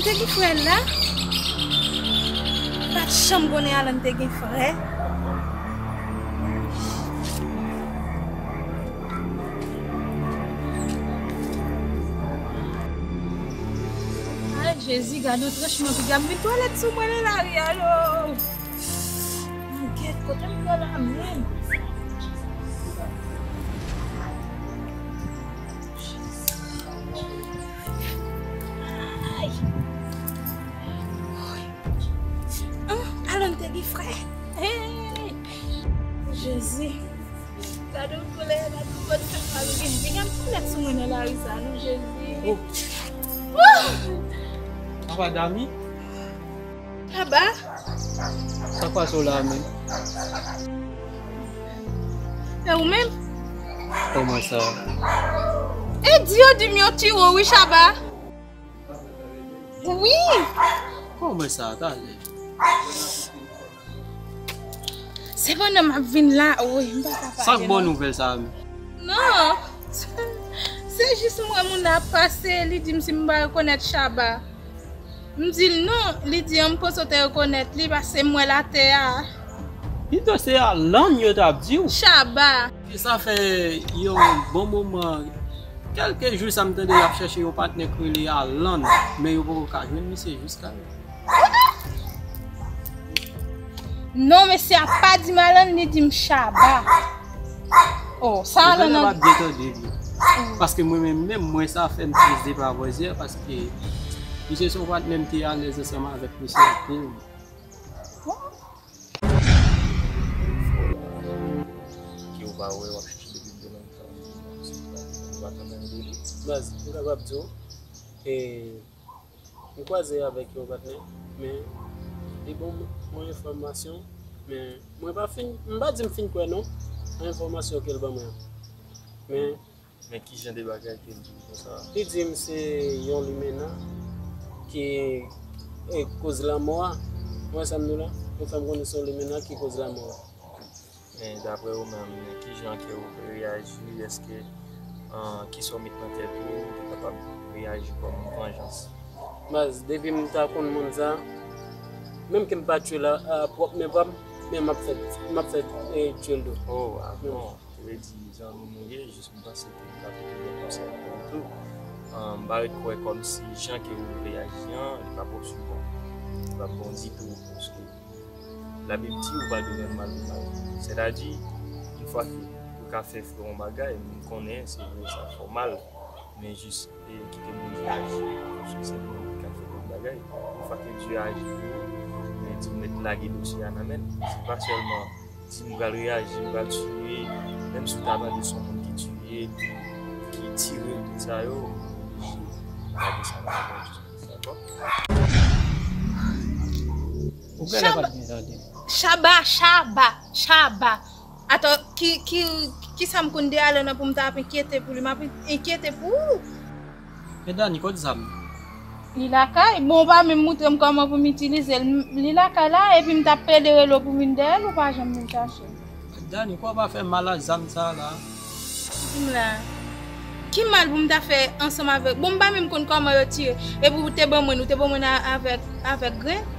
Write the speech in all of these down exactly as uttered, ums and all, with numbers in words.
Te gen frè la? Pa t janm konnen Alan te gen frè. Ay, Jezi, gade yon tranchman piga. M vin twalèt sou mwen nan lari a, yo. Mwen gèt, kote m pran la menm? Ay. Oh, Alan te gen frè. Hey! Jezi. Gade yon koulè, gade yon koulè, gade yon koulè sou mwen nan lari sa, non, Jezi. Oh. Oh! Papa Dami? Papa? Sa k pase w la menm? E ou menm? Kòman sa? E di yo di m yo tire w wi, Chaba. Wi. Kòman sa, talè? Se pandan m ap vin la, wi, m pa ka pale. Sa k bon nouvèl sa menm? Non. Se jis m wè moun nan ap pase, li di m si m pa rekonèt Chaba. M di l non, li di an m panse w te rekonèt li paske m wè l atè a. Pito se Alan yo t ap di w. Chaba. Sa fè yon bon moman, kèlke jou sa m tande y ap chèche yon patnè k rele Alan, men yo poko ka jwenn misye jiska. Non, mesye a pa di m Alan, li di m Chaba. Oh, sa Alan nan. Ou pa byen tande li. Paske mwen menm, menm mwen sa fè m plis de pa vwazè, paske misye se yon patnè m te alèz ansanm avèk misye anpil. Ke ou pa wè, w ap chèche depi byen lontan. Ou pa tande de li. Baz, m kapab di w, e, m kwaze avèk yon patnè, men li ban mwen enfòmasyon, men mwen pa fin, m pa di m fin kwè non, nan enfòmasyon ke l ban mwen an. Men Men ki jan de bagay ke l di w konsa? Li di m se yon limena ki, e, koz lanmò a. Ou wè sa m di w la? Li fè m konnen se yon limena ki koz lanmò a. Men daprè ou menm, ki jan ke ou reyaji? Èske, an, kisa w met nan tèt ou, ou te kapab reyaji kòm vanjans? Baz, depi m ta konn moun sa, menm ke m pa tchwe l a, a pwòp men pa m, men m ap fè, m ap fè, e, tchwe l tou. Oh, a bon. Sa vle di zanmi nou ye, jis m panse ke m ka pote bòn konsèy pou ou tou. An, m pa ret kwè kòmsi jan ke ou reyaji an, li p ap bon sou bon. Li p ap bon ditou, paske Labib di ou pa dwe rann mal pou mal. Sètadi, yon fwa ke ou ka fè frè yon bagay, m konnen se vre sa fè w mal, men jis e kite moun reyaji. Paske se moun ki ka fè tout bagay. Yon fwa ke Dye aji pou ou, men di w mèt lage dosye a nan men l. Se pa sèlman di m pral reyaji, m pral tiye, menm si w ta tande se yon moun ki tiye, ki, ki tire, tout sa yo, ou oblije lage sa nan men Bondye. Dakò? Ou genlè pa t byen tande. Chaba, Chaba, Chaba. Atò, ki, ki, kisa m konn de Alan nan pou m ta ap enkyete pou li? M ap enkyete pou ou. Men Dani, kot zam nan? Li lakay. Bon, ou pa menm moutre m kòman pou m itilize l. M, li lakay la, epi m t ap plede rele w pou m vin dèyè l, ou pa janm vin chache l. Dani, kwa pa fè mal a zam sa la? Di m la. Ki mal pou m ta fè ansanm avèk? Bon, m pa menm konn kòman yo tire. Epi ou te ban mwen, ou te ban mwen a-, avèk, avèk grenn.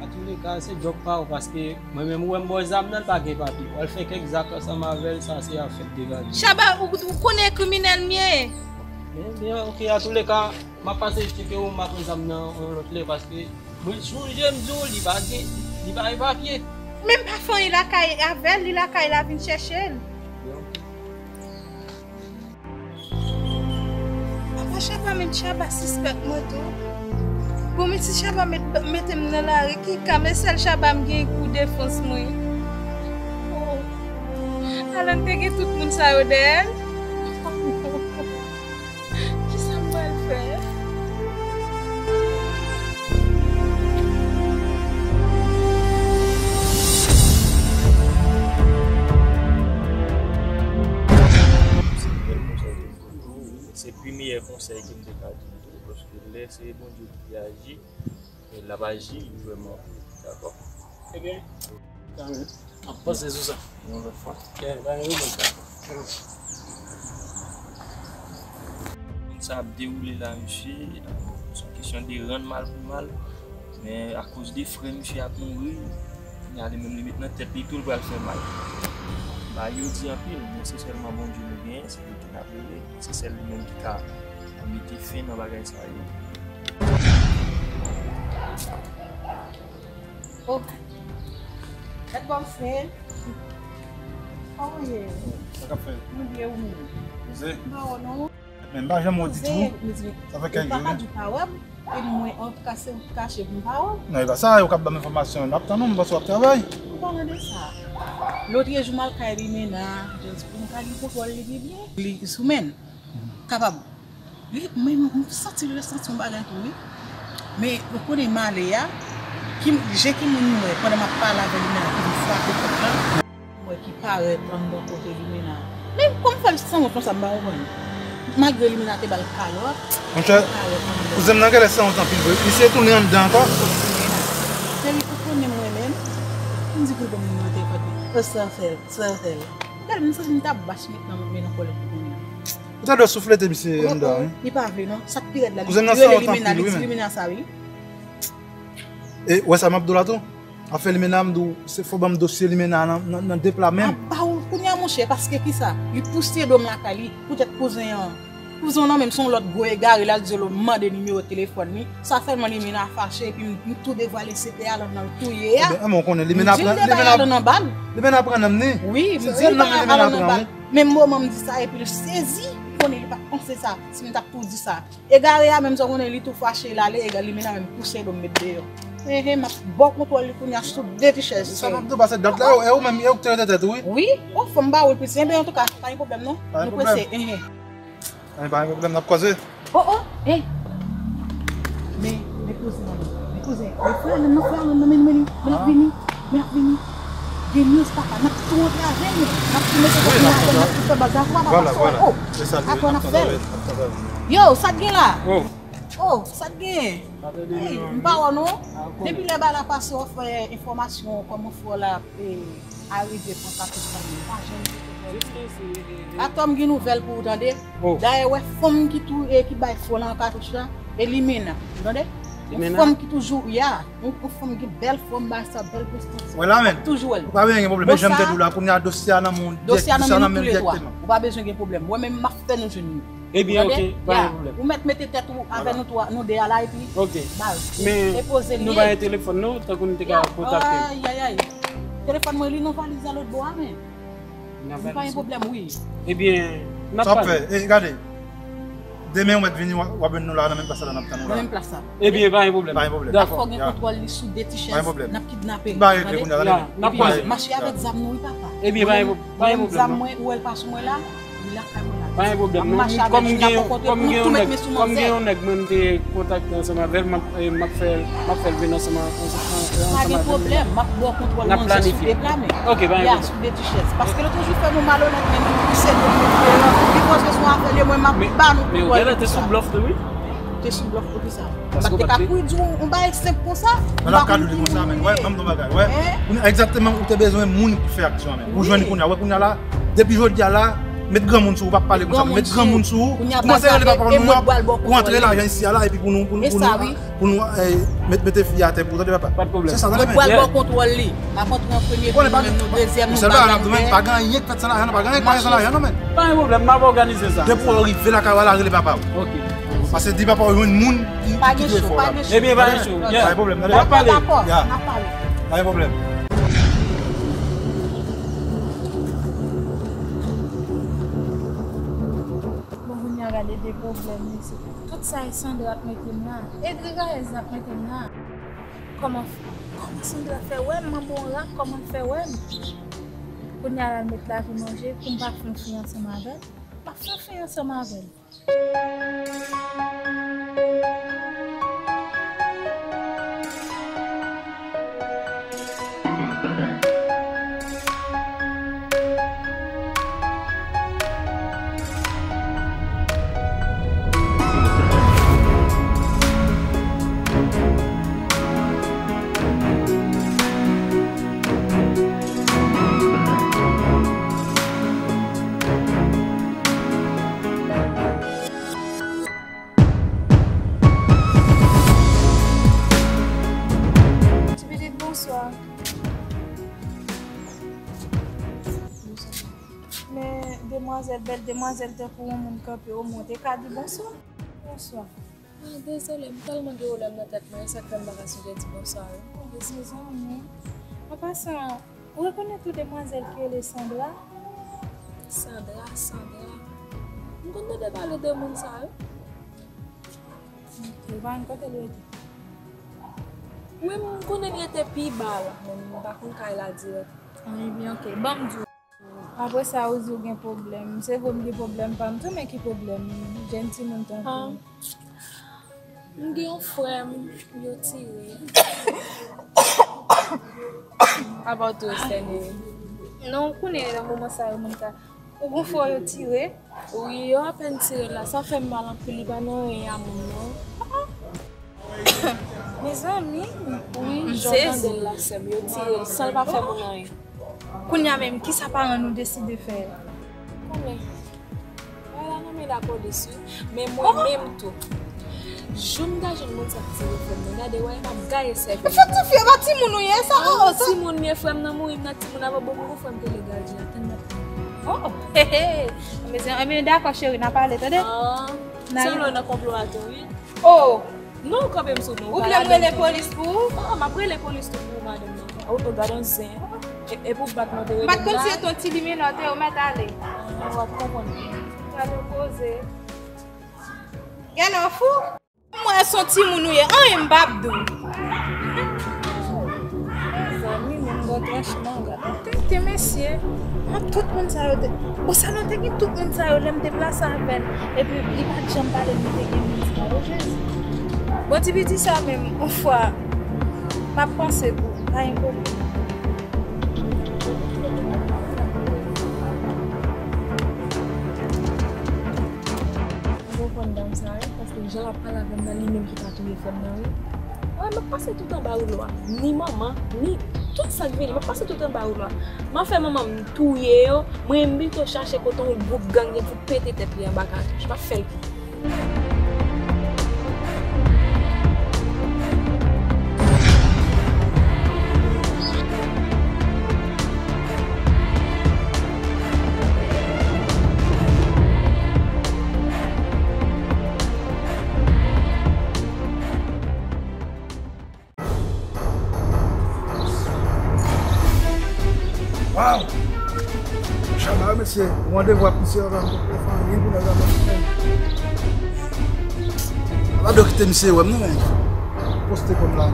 Antouleka, se djòb pa ou, paske mwen menm, ou wè m ba w zam nan, l pa gen papye. W al fè kèk zak ansanm avè l, sa se afè degaje. Chaba, ou, ou konnen kriminèl m ye. Men, men, oke, antouleka, m ap pase cheke ou, m ap pran zam nan yon lòt lè, paske mwen sonje m di w, li pa gen, li pa gen papye. Men m pa fè anyen lakay avè l, li lakay la vin chèche l. Bon. Papa Chaba, men Chaba sispèk mwen tou. Bon, men si Chaba met, mete m nan lari, ki ka, men sèl Chaba m gen pou defans mwen. Oh. Alan te gen tout moun sa yo dèyè l. Kisa m pral fè? Se premye konsèy ke m te ka di w tou, paske lè se Bondye ki aji, e l ap aji vrèman pou ou, dakò? Ebyen, kanmenm, m ap panse sou sa yon lòt fwa. Byen, pa gen pwoblèm. Sa ap dewoule la, mesye, se yon kesyon de rann mal pou mal. Men akoz de frè misye ap mouri, kounye a li menm li met nan tèt li tou l pral fè mal. Bagay yo di anpil, men se sèlman Bondye nou genyen, se li ki n ap rele, se sèl li menm ki ka mete fen nan bagay sa yo. Oh. Mèt bòm fè. Kòman w ye? Sa k ap fèt? Mwen byen, ou menm? Poze. M pa wè w non. Men m pa janm wè w ditou. Sa fè kèk jou wi. Papa di w pa wè m. E mwen, antouka, se ou ki kache pou m pa wè w. Non, e pa sa, yo k ap ban m enfòmasyon. M ap tann ou, m panse w ap travay. An palan de sa, lotrejou m al kay Limena, just pou m ka gen kontwòl li pi byen. Li sou men. Kapab. Li, men m santi li resanti yon bagay tou wi. Men ou konnen m ale a, ki, je ki moun m wè pandan m ap pale avè Limena ki vin frape pòt la. M wè ki parèt anndan kote Limena. Men kòman fè l sanwont konsa, m pa konprann. Malgre Limena te ba l kalòt, monchè, li parèt anndan. Kouzen m nan genlè sanwont anpil vre. Misye tounen anndan ankò. Limena. Cheri, ou konnen mwen menm. M di pou l ban m nimewo telefòn li. E sa fè l, sa fè l. Gade, m santi m ta bach met nan men nan kòlèt li kounye a. Ou ta dwe souflete misye anndan, wi. Li pa vle non. Sa k pi rèd la, li rele Limena, li di Limena sa wi. E wè sa m ap di w la tou? Afè Limena, m di w, se fò ban m dosye Limena nan, nan, nan de pla men m. Ap ba w l kounye a, monchè, paske kisa? Li pouse do m lakay li, poutèt kouzen an. Kouzen w nan menm, se yon lòt gwo egare, l al di yo mande nimewo telefòn li. Sa sèlman Limena fache, epi m, m tou devwale sekrè a, l anndan l tou ye a. Ebyen, men w konnen, Limena pran, Limena, Limena pran nan m ni. Wi, m di l pa al anndan bal. Menm moman m di sa, epi l sezi, m konnen li pa t panse sa, si m t ap tou di sa. Egare a menm, sa w konnen, li tou fache, l ale, egare Limena menm pouse do m met deyò. Enhen, m ap ba w kontwòl li kounye a sou de ti chèz. Sa m ap di w, pase dat la, e ou menm, e ou k te rete tèt ou, wi. Wi, o, fò m ba w l plis. Enben, antouka, pa gen pwoblèm non. Nou prese, enhen. Anyen, pa gen pwoblèm, n ap kwaze. Oh, oh, eh. Men, men kouzen an, men kouzen. Men frè Alan nan, frè Alan nan, men, men, men l ap vini, men l ap vini. Gen news, papa, n ap tou antre avè l, men. N ap tou mete kòb nan avè l, n ap tou fè bagay, papa, pase wè, oh. Apre n ap fè l. Yo, sa k gen la? Oh, sa k gen? Ey, m pa wè w non. Depi lè bagay la pase, w ap fè enfòmasyon kòman frè w la, eh, arive pran katouch la, men m pa janm di kote l ye. Atò m gen nouvèl pou ou tande. Dayè, wè fanm ki tou, eh, ki bay frè w la katouch la, e Limena. Ou tande? Yon fanm ki toujou, ya, yon, yon fanm ki bèl fòm, bagay sa, bèl prestans. Wè la menm. Toujou wè l. Ou pa bezwen gen pwoblèm. Men jan m te di w la, kounye a dosye a nan men w dirèk, dosye a nan men nou tou le twa. Ou pa bezwen gen pwoblèm. Mwen menm, m ap fè nou jwenn li. Ebyen, ok, pa gen pwoblèm. Ou mèt mete tèt ou avè nou twa, nou de a la, epi baz, depoze l. Men nou pa gen telefòn nou, tankou nou te ka kontakte l. Ayayay. Telefòn mwen li nan valiz la lòt bò a, men. Li pa gen pwoblèm, wi. Ebyen, n ap pale. Sa w ap fè? E, gade. Demen ou mèt vini, w ap, w ap jwenn nou la, nan menm plas la, n ap tann ou la. Nan menm plas la. Ebyen, pa gen pwoblèm. Pa gen pwoblèm. Dakò. Fò gen kontwòl li sou de ti chèz. Pa gen pwoblem. N ap kidnape l. Ba regle kounye a, tande. N ap pale. Mache avèk zam nou, wi, papa. Ebyen, pa gen pwoblèm. Pa gen pwoblèm, non. Zam mwen, ou wè l pa sou mwen la? Li lakay mwen la. Pa gen pwoblem, non. Kòm m gen yon nèg, kòm m gen yon nèg mwen te kontakte ansanm avè l, m ap, eh, m ap fè, m ap fè l vin ansanm, ansanm, ansanm avè l. Pa gen pwoblèm, m ap ba w kontwòl manje sou de pla men. Ok, pa gen pwoblèm. Ya, sou de ti chèz. Paske l toujou fè nou malonèt, men nou pouse nou pou fè l. Li panse se yon afè de mwen, m ap ba nou kontwòl li konsa. Te sou blòf tou, wi. Te sou blòf pou kisa? M pa t te ka kouri di w yon bagay senp konsa. Men l ap ka di w li konsa, men. Wè, ban m di w yon bagay, wè. Kounye a, egzakteman, ou te bezwen moun ki fè aksyon an, men. Ou jwenn li kounye a, wè, kounye a la, depi jodi a la, met granmoun sou ou, pa pale konsa, met granmoun sou ou. Koumanse rele papa w nan, pou rantre lajan isi a la, epi pou nou, pou nou, pou nou, pou nou, eh, met, mete fi a atè pou ou, tande papa. Pa t pwoblèm. Se sa, tande. Mwen pral ba w kontwòl li. M ap antre an premye, pou nou menm nou dezyèm, nou ba l. Pa gen anyen k fèt san lajan, non, pa gen anyen k fèt san lajan, non, men. Pa gen pwoblèm, m ap òganize sa. Depi w rive lakay w a la, rele papa w. Ok. Paske di papa w jwenn moun ki, ki touye frè w la. Ebyen, pa gen cho. Pa gen pwoblèm, tande. N ap pale. Dakò, n ap pale. Pa gen pwoblèm. Bon, kounye a gade de pwoblèm, mesye. Tout sa e Sandra k mete m la. E Drigayèz la k mete m la. Kòman, kòman Sandra fè wè m, m anba yon rak, kòman l fè wè m? Kounye a la, l met lavi m an je pou m pa fè yon fi ansanm avè l. M ap fè yon fi ansanm avè l. Demwazèl, bèl demwazèl tankou yon moun kanpe, omwen w te ka di bonswa. Bonswa. Ah, dezole, m tèlman gen pwoblèm nan tèt mwen, e sa k fè m pa ka sonje di bonswa yo. Mezanmi. An pasan, ou rekonèt yon demwazèl ki rele Sandra? Sandra, Sandra. M konn tande pale de moun sa yo. Ok, ou pa konn kote l rete? Wi, m konnen l rete pi ba la, men m pa konn kay la dirèk. Ah, ebyen, ok. Ban m di w. Apre sa, ou di w gen pwoblèm. Se vre m gen pwoblèm pa m tou, men ki pwoblèm? Jèn timoun tankou m. M gen yon frè m, yo tire. Apa w tou estène? Non, ou konnen nan moman sa yo, moun ka. Ou gon frè w yo tire? Wi, yo apèn tire l la. Sa fè m mal anpil, li pa nan anyen a moun non. Mezanmi, wi, jan w tande l la, sè m, yo tire l san l pa fè moun anyen. Kounye a menm, kisa paran nou deside fè? Konnen. Wè la nan men lapolis, wi. Men mwen menm tou. Jou m ta jwenn moun sa k tire frè m nan, gade, wè, m ap gaye sèvi. Fè ti fi, e pa timoun ou ye, sa, oh, sa. Timoun m ye, frè m nan mouri, m nan timoun avan, bon, m gon frè m te legal di, atann m ap. Oh, he, he. Mezanmi, dakò, cheri, n a pale, tande? Ah, sèlman nan konplo a tou, wi. Oh! Non, kanpe m sou nou. Ou vle m rele polis pou ou? Ah, m ap rele polis tou pou ou, madanm nan. Ou tou gade yon zen. E, e pou bat mwen te rele m la. M pa t konn si se ton ti limena w te, ou mèt ale. Ah, w ap konprann. Gade yon koze. Gade yon fou. Mwen se yon timoun ou ye, anyen m p ap di w. Mezanmi, moun bò tranch manga. Tenten, mesye. An tout moun sa yo te. Bon, sa nou te gen tout moun sa yo lè m te plase avè l. Epi, li pa t janm pale m, li te gen moun sa yo, Jezi. Bon, ti piti sa menm, yon fwa, m ap panse pou, pa gen pwoblèm. Ou konprann dam sa, wi, paske jan l ap pale avè m nan, li menm ki ta touye frè m nan, wi. Wè, m ap pase tout anba woulo a. Ni manman, ni tout sa k vini, m ap pase tout anba woulo a. M ap fè manman m touye yo, mwen m pito chache kote yon gwoup gang gen pou pete tèt li anba katouch. M ap fè l pi. Waw! Chama yo, mesye, randevou ak misye yo, pa fè anyen pou nèg la, pa fè anyen. Ala do kite misye wè m non, men. Poste kòm la.